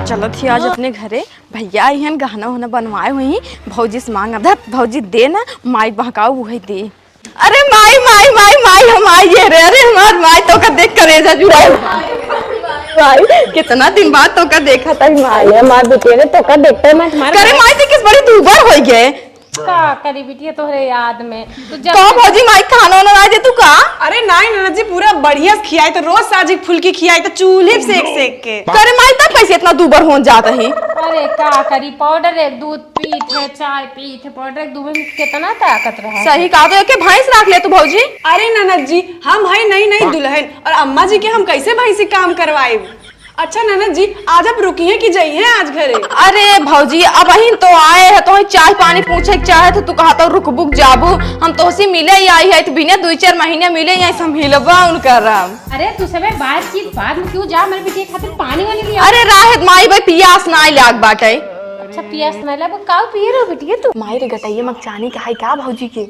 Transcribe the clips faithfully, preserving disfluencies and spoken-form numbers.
चलत ही आज अपने घरे, भइया आई हन, गहना उहना बनवाए हुई, भौजी से मांग, धत भौजी दे ना, माई बहकाऊ उहे दे। अरे माई, माई, माई, माई, हम आई है रे, अरे हमार माई, तोका देख करेजा जुड़ाई। माई, कितना दिन बाद तोका देखा था माई। अरे हमार बेटी रे, तोका देखते मैं तुम्हारे करे माई, ते किस बड़ी दूबर होइ गए। का करी बिटिया तोहरे याद में? तू जब का भौजी माई खाना वाना ना दे तू का? अरे नाई ननद जी, पूरा बढ़िया से खियाई तो रोज साजी फुल्की खियाई तो चूल्हे पे सेक सेक के। करे माई तब कैसे इतना दूबर हो जात ही? अरे का करी, पाउडर एक दूध पीत है, चाय पीत है, पाउडर एक दूध में कितना ताकत रहा। सही कहा तो, एके भैंस रख ले तू भौजी। अरे ननद जी, हम है नई नई दुल्हन और अम्मा जी के हम कैसे भैंसी काम करवाई? अच्छा ननद जी, आज आप रुकी हैं कि जाई हैं आज घरे? अरे भौजी, अबहिन तो आए है, तोहे चाय पानी पूछे के चाहे तो तू कहा तो रुकबुक जाबू। हम तोहसे मिले ही आई है, तो बिना दुई चार महीने मिले ही आई, हम हिलबा उनकर। अरे तू सबे बातचीत बाद में क्यों जा, मेरे बेटी खातिर पानी वानी लिया। अरे राहत माई भाई पियास ना लाग बाटे। अच्छा पियास ना लाग, काऊ पिए रहो बिटिया तू? माई रे गटैया मक चानी के हाई का भौजी के?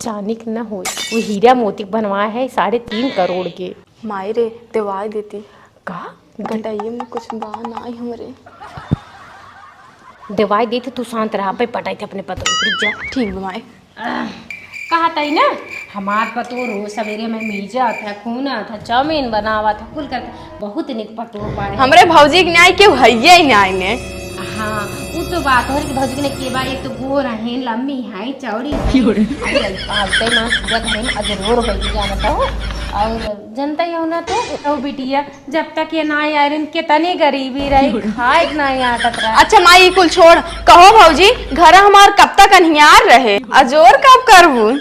चानी के ना होई, वो हीरा मोती के बनवाए है साढ़े तीन करोड़ के। माई रे, देवाई देती। का? गटाइए में कुछ बा ना आई हमरे। देवाई देती, तू शांत रहा, पे पटाई थे अपने पतोह के, रुक जा। ठीक बा माई। आह, कहा तई ना, हमार पतोह रोज सवेरे में मीजा था, खूना था, चाउमीन बनावा था, कुल करता, बहुत निक पतोह पाए। हमरे भौजी के न्याय केहू हइये ही न्याय ने। हाँ, उ तो बात हो रही कि भौजी के ने के बा, एक तो गोर है, लम्बी है, चौड़ी है। अरे, पालते ना पूरा घर में अजरोर हो गई, जानत हो। और जनता ही हो ना तो, तो बिटिया, जब तक ये ना आए रहे, कितनी गरीबी रही, खाए के ना आदत रहा। अच्छा माई, ई कुल छोड़, कहो भौजी, घर हमार कब तक अन्हियार रहे, अजोर कब करबू?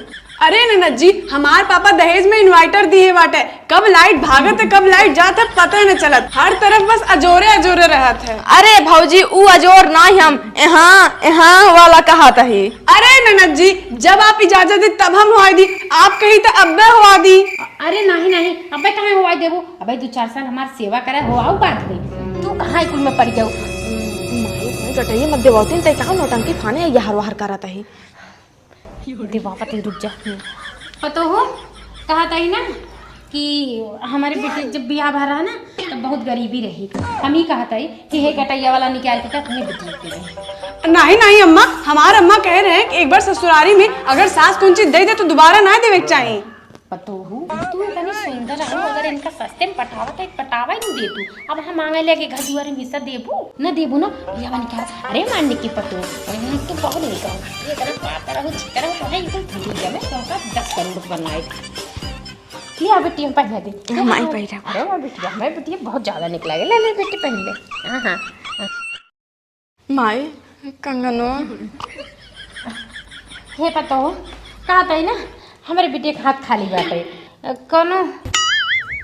अरे ननद जी, हमार पापा दहेज में inverter दिए बाटे, कब लाइट भागत है, कब लाइट जात है, पता ही न चलत। हर तरफ बस अजोरे अजोरे रहत है। अरे भौजी, ऊ अजोर ना हम, यहाँ, यहाँ वाला कहत ही। अरे ननद जी, जब आप इजाजत दी तब हम होए दी, आप कही तो अब्बे होआ दी। अरे नहीं नहीं, अब्बे कहाँ होआ देबू? अबे दो चार साल हमार सेवा करे, होआऊ बाद में। तू कहाँ कुल में पड़ जाऊ? माई, माई, गटैया मत देवावतिन, तै कहाँ नौटंकी फाने या हर वाहर करत ही? देवावत ही, रुक जा। पतोहू, कहत ही ना कि हमारे बेटी जब बियाह भा रहा ना, तब बहुत गरीबी रही। हम ही कहत ही कि हे गटैया वाला निकाल के अपने बेटी के दे। नहीं, नहीं अम्मा, हमार अम्मा कह रहे हैं कि एक बार ससुरारी में अगर सास कौन चीज दे दे तो दोबारा ना देवे के चाही। पतोहू, तू इतनी सुंदर हो, अगर इनका सस्ते में पटावा तो एक पटावा ही नहीं दे तू। अब हम मांगे लेके घर दुआरे में हिस्सा देबू? न देबू ना? या बन क्या? अरे मांडे की पतोहू, हम्म, तू बहुत निक हो। ये इतना पातर हो, चितर हो, तो है, ये कोई भतीजा में तो का दस करोड़ बनाए। ले आ बेटी, हम पहना दे। माई पहिरा। अरे वाह बेटी, हमें बेटी बहुत ज्यादा निक लागे। ले, ले बेटी पहन ले। हाँ, हाँ, हाँ। माई, कंगनो। हे पतोहू, कहत ही ना, हमरे बेटी के हाथ खाली बाटे। कौनो,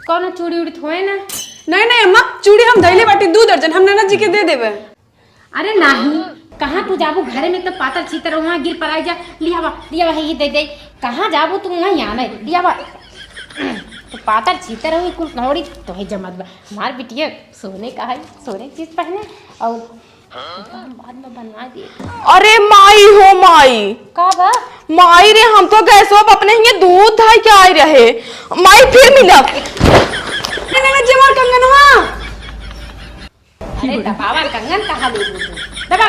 कौनो चूड़ी उड़ी तो होए ना? नहीं, नहीं अम्मा, चूड़ी हम धइले बाटी दू दर्जन, हम ननद जी के दे देबे। अरे नहीं, कहाँ तू जाबू, घरे में तो पातर छीतर, वहाँ गिर पराई जा, लियावा, लियावा, हे, ये दे दे। कहाँ जाबू तू, वहीं आना है, लियावा। तो पातर छीतर हो, कुल कौड़ी तो है जमत बा। हमार बिटिया सोने का है, सोने की चीज पहने और काम बाद में बनवा दे। अरे माई हो माई। का बा? माई रे, हम तो गैसवा पे अपने हिये दूध धाई के आए रहे। माई फिर मिलब। अरे ननद जी, हमार कंगनवा। अरे दबावा कंगन, कहाँ ले लू तू? दबा।